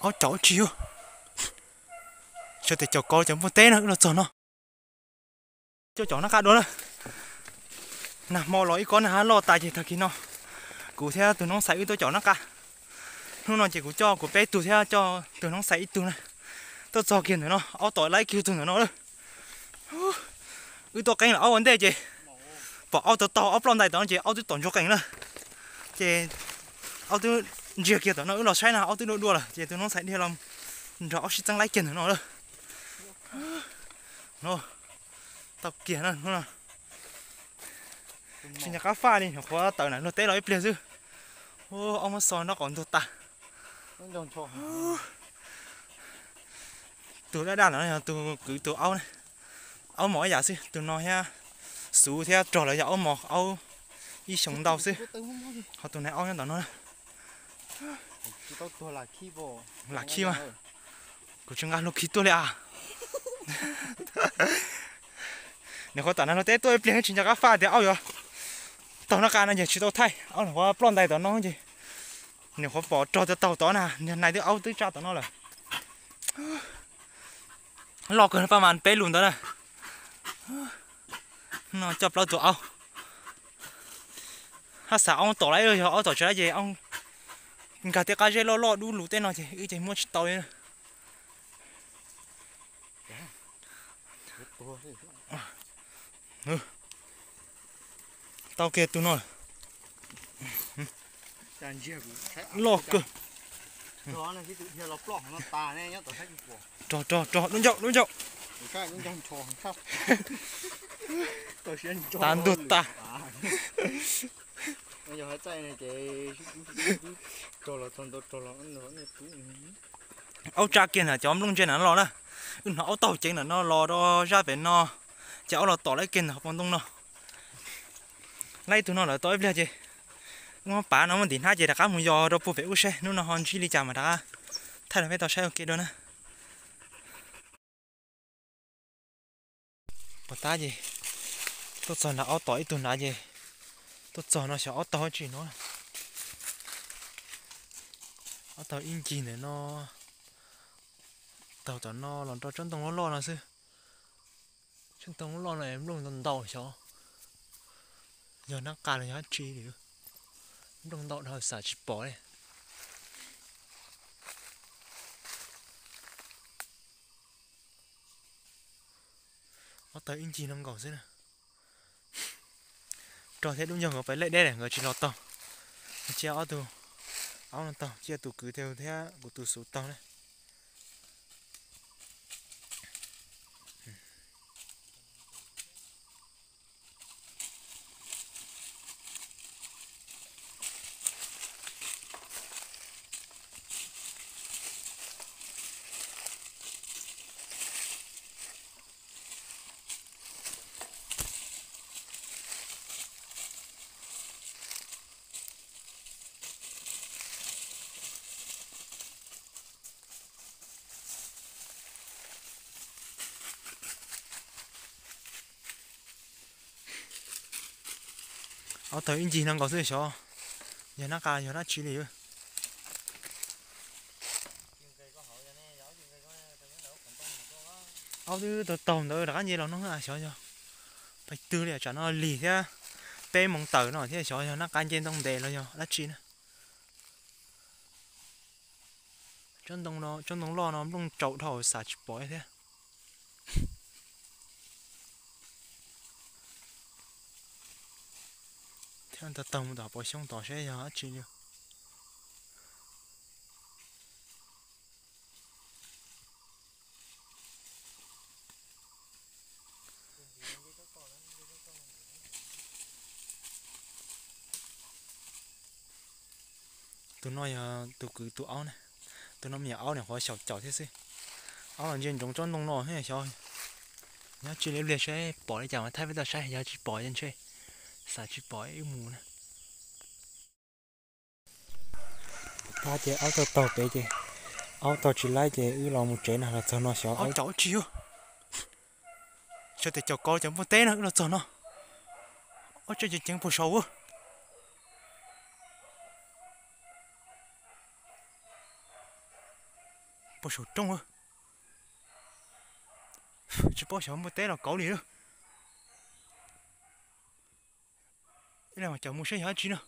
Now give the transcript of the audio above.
Aub caum ua tsi yug. Xyov tias caum kov cov npua teb no wb los txog no. Coj caum nab qa dua na. Nag hmo los ib kob nag hab loj tas ces tag kis no kuv thiab tus noob xais wb tuaj caum nab qa. Hnub no ces kuv coj kuv peb tug thiab coj tus noob xais ib tug na tuaj txog kiag ntawm no, aub tom laib kiag tug ntawm no lawm. Wb tuaj qeeb los aub ua ntej ces pom aub taug taug aub ploj ntais tom no ces aub twb tom ntsuag qees lawm. Ces aub twb ntsiag kiag tom no, wb los saib na aub twb dua dua lawm ces tus noob xais dhia los nrog aub sib txeeb laib kiag ntawm no lawm. Tau kiag na. Tsis nco qab faj li, nyuam qhuav tawm nram luag teb los ib pliag xwb. Aub muab xo nraub qaum ntuag tas. Tus daj daj no yog tus kwv tus aub na. Aub mos ib yam xwb, tus no thiab xuv thiab rog lawv yog aub mos aub ib xyoos ntau xwb. Ho tus nai aub nyob tom no na. Lam khib mas, kuv tsis nqa hlo khi tuaj li as. Nyuam qhuav tom nram luag teb tuaj ib pliag tsis nco qab faj tias aub yuav taug nab qa no ces tsis tau thaij, aub nyuam qhuav ploj ntais tom no ces nyuam qhuav pom rog taug taug tod na, niag nai twb aub twb tsa tom no lawm. Loj kawg paj mas peb lus ntawd na. No coj plaub tus aub. Hab xav aub tom lawm, yog aub tom tsis lawm ces aub nkag tej qab zeb loj loj dub lug tej no ces wb ces muab tsis tau li. Tau kiag tus no. Loj kawg. Rog rog rog, dub ncauj dub ncauj. Tas ntuag tas. Aub tsa kiag ntawm cov nplooj ntse ntawm no los na. Wb hnov aub taug ceev ntawm no los rau zaj pem no, ces aub los tom lawm kiag ntawm hauv paus ntoo no. Laib ib tug no lawm tau ib pliag ces wb muab pav no muab ntim hnab ces rov qab mus yos rau puag pem ub seb hnub no ho ntsib li cas mas rov qab thaij rau peb tau saib ua ke dua na. Pov tab ces tuaj txog nrad aub tom ib tug nrad ces tuaj txog no xyov aub taug dab tsi no. Aub taug ib ncig ntawm no, taug tom no los rau tsob ntoo loj loj no xwb. Tsob ntoo loj loj no nplooj ntau ntau xyov yog nab qa los yog dab tsi li. Nplooj ntau dhau xav tsis pom li. Aub taug ib ncig no nkaus xwb na. Rog thiab dub ncauj nkawd pais lej deb lawm nkawd tsis los taug. Cia ob tug aub no taug, cia tus kwv thiab kuv tus xuv taug na. Aub taug ib ncig no nkaus xwb xyov yog nab qa yog dab tsi li. Aub twb taug taug ntawd rov qab nce los no xyov yog pais twg li, tsam no lig thiab peb moos tawm no thiab xyov yog nab qa nce ntoo ntev los yog dab tsi na. Tsob ntoo loj no nplooj tsaus dhau xav tsis pom thiab. Thiab taug taug mus tom pov xyoob tod seb yog dab tsi li. Tus no yog tus kwv tus aub na. Tus no me nyuam aub nyuam qhuav xyaum caum thiab xwb. Aub los ntsia ntsoov tsob ntoo no xyov yog dab tsi li, ib pliag seb pom li cas mas thaij peb tau saib, yog tsis pom ces ntshe xav tsis pom wb mus na. Pab ces aub taug taug pem ces aub taug tsis laib ces wb los mus tsev na, los txog no xyov aub caum tsi yug. Xyov tias caum kov cov npua teb no wb los txog no. Aub tseem ceev puag saud. Puag saum roob, tsis paub xyov muaj teb los kauv li lawm. Ib leeg mas cov mus saib yog dab tsi no.